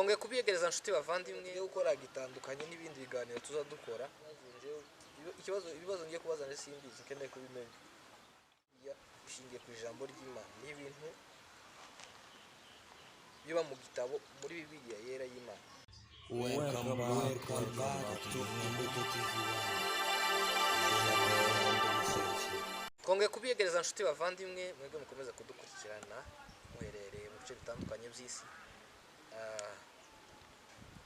Twongeye kubiyegereza nshuti bavandimwe gukora gitandukanye n'ibindi biganiro tuzadukora. Ikibazo ibibazo ngiye kubaza nje simbizi, nkeneye kubimenya. Bishingiye ku ijambo ry'Imana, ni ibintu biba mu gitabo muri Bibiliya yera y'Imana. Welcome back to Imbuto TV. Twongeye kubiyegereza nshuti bavandimwe, mwebwe mukomeza kudukurikirana muherereye mu bice bitandukanye by'isi.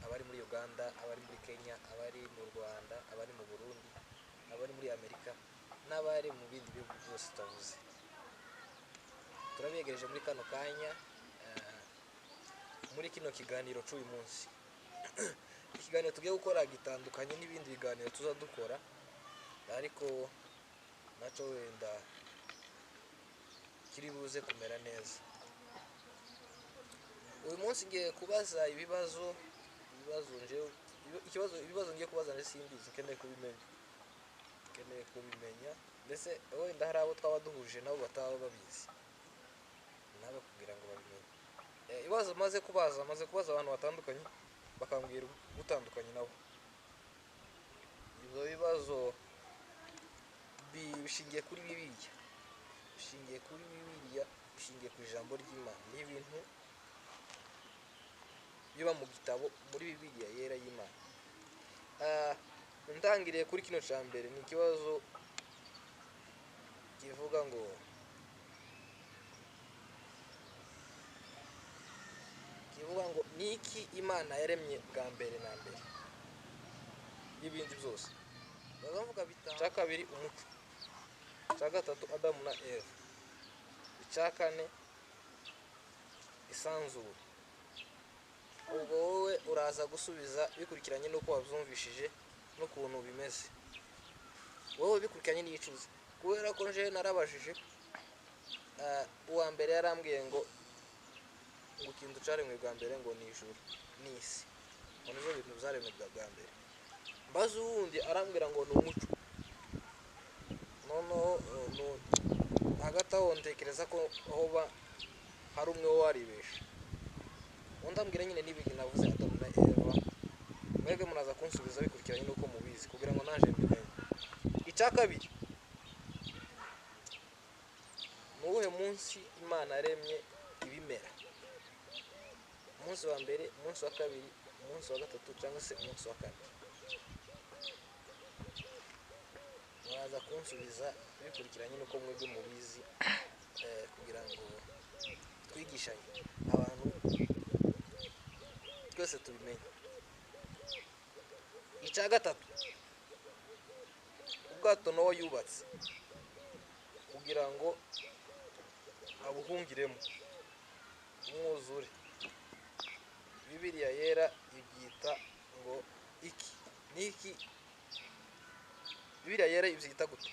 Abari muri Uganda, abari muri Kenya, abari mu Rwanda, abari mu Burundi, abari muri Amerika n'abari mu bindi bihugu byose tutavuze. Turabiyegereje muri kano kanya, muri kino kiganiro cy'uyu munsi. Ikiganiro tugiye gukora gitandukanye n'ibindi biganiro tuzadukora, ariko nacyo wenda kiri buze kumera neza. Uyu munsi ngiye kubaza ibibazo ikibazo ibibazo ngiye kubaza nje simbizi, nkeneye kubimenya. Nkeneye kubimenya, ndetse wenda hari abo twaba duhuje nabo bataba babizi, nabo kugira ngo babimenye. Ibibazo maze kubaza abantu batandukanye bakambwira gutandukanye nabo. Ibyo bibazo bishingiye kuri Bibiliya, bishingiye kuri Bibiliya, bishingiye ku ijambo ry'Imana, ni ibintu biba mu gitabo muri Bibiliya yera y'Imana. Ntangiriye kuri kino cya mbere, ni ikibazo kivuga ngo niki Imana yaremye bwa mbere na mbere y'ibindi byose. Bazavuga bitanu. Icya kabiri umuco, icya gatatu Adamu na Eva, icya kane isanzure. Ubwo wowe uraza gusubiza bikurikiranye n'uko wabyumvishije n'ukuntu bimeze, wowe bikurikiranye n'iyicuza. Kubera ko nje narabajije, uwa mbere yarambwiye ngo ikintu cyaremwe bwa mbere ngo ni ijuru n'isi, ngo nizo bintu byaremwe bwa mbere. Mbaza uwundi arambwira ngo ni umuco. Noneho hagati aho ntekereza ko hoba hari umwe waribesha. Undi ambwira nyine n'ibintu navuze Adamu na Eva. Mwebwe munaza kunsubiza bikurikiranye n'uko mubizi kugira ngo naje mbimenye. Icya kabiri, ni uwuhe munsi Imana yaremye ibimera? Umunsi wa mbere, umunsi wa kabiri, umunsi wa gatatu cyangwa se umunsi wa kane? Muraza kunsubiza bikurikiranye n'uko mwebwe mubizi, kugira ngo twigishanye abantu twese tubimenye. Icya gatatu, ubwato Nowa yubatse kugira ngo abuhungiremo umwuzure, Bibiliya yera ibyita ngo iki? Niki? Bibiliya yera ibyita gute?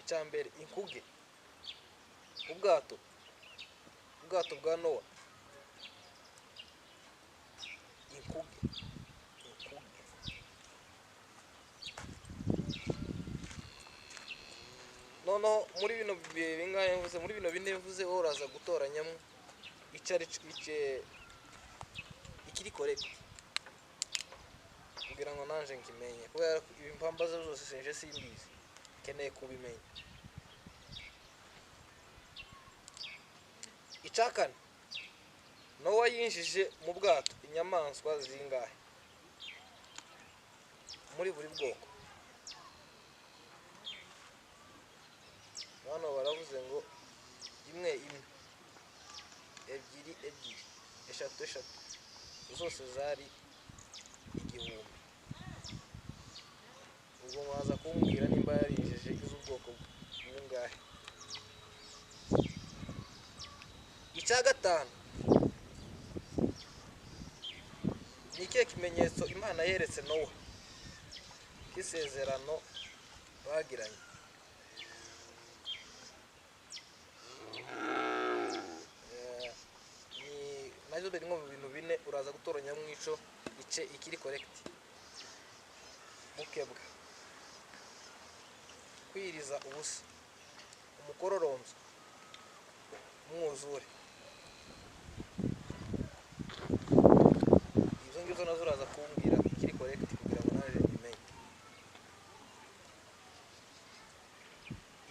Icya mbere inkuge, ubwato bwa Nowa, inkuge. Noneho muri bino bingahe mvuze, muri bino bine mvuze, wowe uraza gutoranyamo ikiri correct kugira ngo nanje nkimenye, kubera ibimpambaza zose sinje simbizi, nkeneye kubimenya. Icya kane, Nowa yinjije mu bwato inyamaswa zingahe muri buri bwoko? Hano baravuze ngo imwe imwe, ebyiri ebyiri, eshatu eshatu, zose zari 1000. Ubwo mwaza kumbwira nimba yarinjije iz'ubwoko bungahe. Icya gatanu, ni ikihe kimenyetso Imana yeretse Nowa k'isezerano bagiranye? Nazo biri nko mu bintu bine, uraza gutoranya mu ico ice ikiri correct. Gukebwa, kwiriza ubusa, umukororombya, umwuzure. Uraza kumbwira ikiri correct kugira ngo naje mbimenye.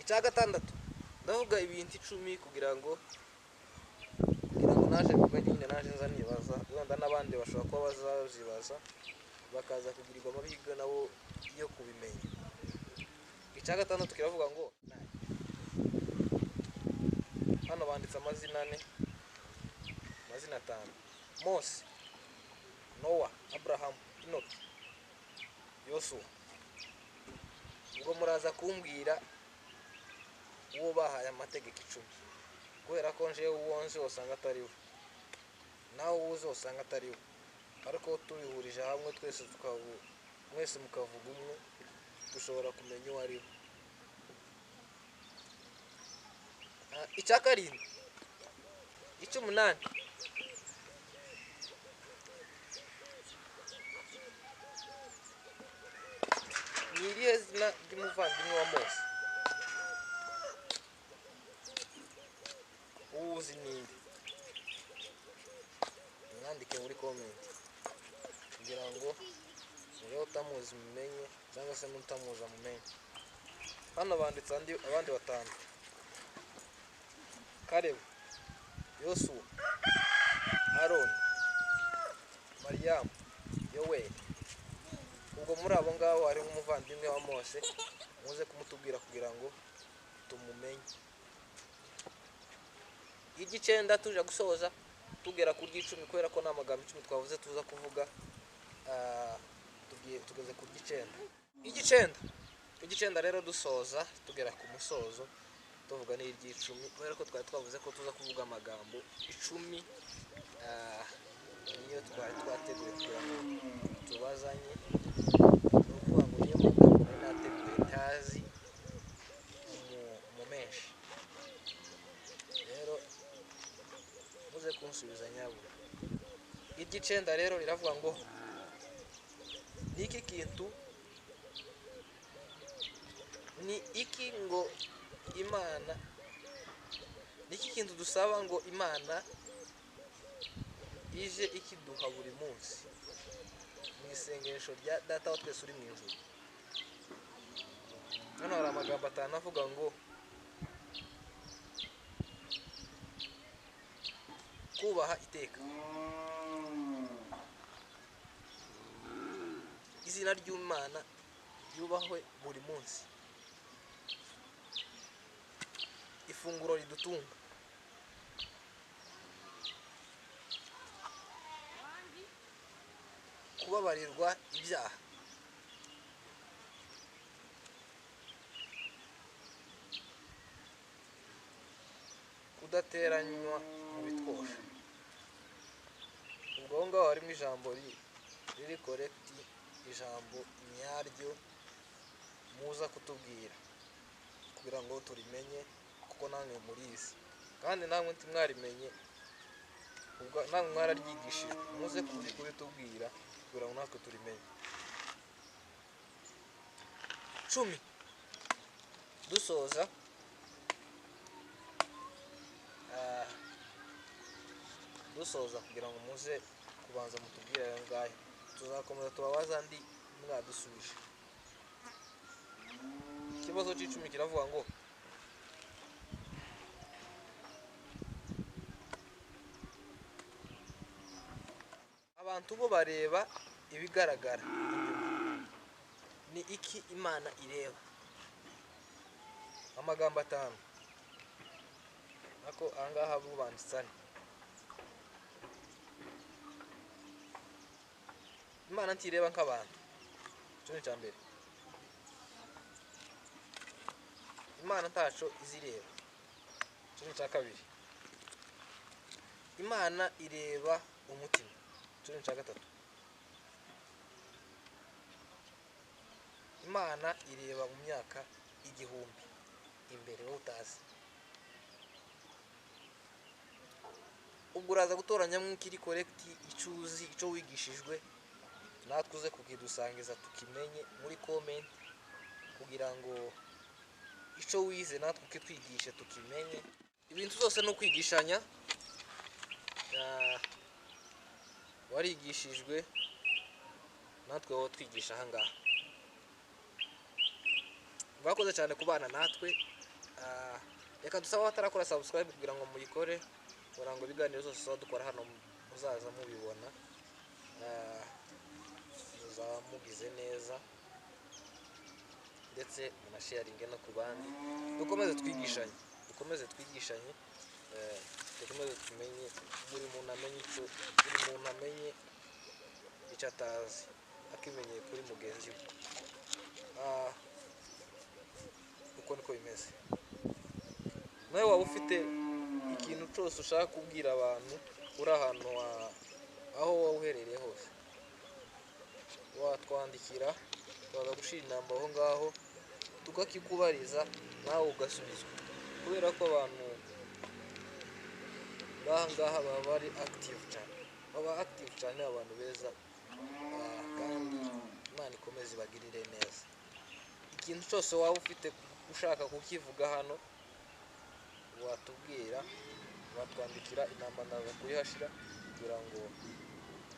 Icya gatandatu, ndavuga ibintu 10 kugira ngo naje mbimenye nyine, naje nza nibaza, wenda n'abandi bashobora kuba bazazibaza bakaza kugirirwa amahirwe nabo yo kubimenya. Icya gatandatu kiravuga ngo hano banditse amazina 4, amazina 5: Mose, Nowa, Abraham, Enoki, Yosuwa. Ubwo muraza kumbwira uwo bahaye amategeko 10, kubera ko nje uwo nzi usanga atari we, nawe uwo uzi usanga atari we, ariko tubihurije hamwe twese mwese mukavuga umwe, dushobora kumenya uwo ari we. Icya karindwi, icy'umunani, ni irihe zina ry'umuvandimwe wa Mose? Uwuzi ninde? Mwandike muri comment kugira ngo murebe utamuzi mumenye, cyangwa se n'utamuzi amumenye. Hano banditse abandi 5: Kalebu, Yosuwa, Aroni, Mariyamu, Yoweri. Ubwo muri abo ngabo harimo umuvandimwe wa Mose, muze kumutubwira kugira ngo tumumenye. Iry'icyenda tuja gusoza tugera ku ry'icumi, kubera ko n'amagambo 10 twavuze tuza kuvuga, tugeze ku ry'icyenda. Iry'icyenda rero dusoza tugera ku musozo tuvuga n'iry'icumi, kubera ko twari twavuze ko tuza kuvuga amagambo 10, niyo twari twateguye kugira ngo tubazanye. Ni ukuvuga ngo niyo magambo nari nateguye ntazi mu menshi, rero muze kunsubiza nyabura. Iry'icyenda rero riravuga ngo ni iki kintu, ni iki ngo Imana, ni iki kintu dusaba ngo Imana ije ikiduha buri munsi mu isengesho rya Data wa twese uri mu ijuru. Hano hari amagambo 5 avuga ngo kubaha iteka, izina ry'Imana ryubahwe buri munsi, ifunguro ridutunga, kubabarirwa ibyaha, kudateranywa mu bitwosha. Ubwo aho ngaho harimo ijambo riri correct, ijambo nyaryo muza kutubwira kugira ngo turimenye, kuko namwe murizi kandi namwe ntimwarimenye, ubwo namwe mwararyigishijwe, muze kubitubwira kugira ngo natwe turimenye. 10 dusoza, kugira ngo muze kubanza mutubwire ayo ngayo, tuzakomeza tubabaza andi mwadusubije. Ikibazo c'icumi kiravuga ngo abantu bo bareba ibigaragara inyuma, ni iki Imana ireba? Amagambo 5 ako ahangaha bubanditse ane. Imana ntireba nk'abantu, icyo ni icya mbere. Imana ntaco izireba, icyo ni icya kabiri. Imana ireba umutima, icyo ni icya gatatu. Imana ireba mu myaka 1000 imbere wowe utazi. Ubwo uraza gutoranyamo ikiri correct, icyo uzi, icyo wigishijwe, natwe uze kukidusangiza tukimenye muri comment, kugira ngo icyo wize natwe ukitwigishe tukimenye. Ibintu byose no kwigishanya, warigishijwe Natwe wowe twigisha ahangaha. Mwakoze cyane kubana natwe. Reka dusabe abatarakora subscribe kugira ngo muyikore, kugira ngo ibiganiro zose tuba dukora hano muzaza mubibona. Muzaba mugize neza, ndetse munasharinge no ku bandi. Dukomeze twigishanye, dukomeze twigishanye, dukomeze tumenye, buri muntu amenye icyo, buri muntu amenye icyo atazi akimenyeye kuri mugenzi we. Uko niko bimeze. Nawe waba ufite ikintu cyose ushaka kubwira abantu uri ahantu aho waba uherereye hose, watwandikira, twaza gushyira inamba aho ngaho tukakikubariza, nawe ugasubizwa, kubera ko abantu b'aha ngaha baba bari active cyane, baba active cyane, abantu beza. Kandi Imana ikomeze ibagirire neza. Ikintu cyose waba ufite ushaka kukivuga hano, watubwira, watwandikira, inamba ndaza kuyihashyira kugira ngo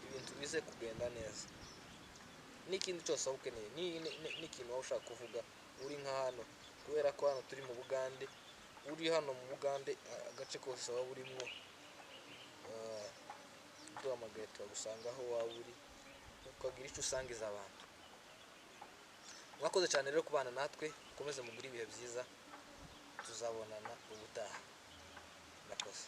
ibintu bize kugenda neza. N'ikindi cyose waba ukeneye, n'ikintu waba ushaka kuvuga uri nka hano, kubera ko hano turi mu Bugande, uri hano mu Bugande, agace kose waba urimo, duhamagaye turagusanga aho waba uri, ukagira icyo usangiza abantu. Mwakoze cyane rero kubana natwe, mukomeze mugire ibihe byiza, tuzabonana ubutaha. Murakoze.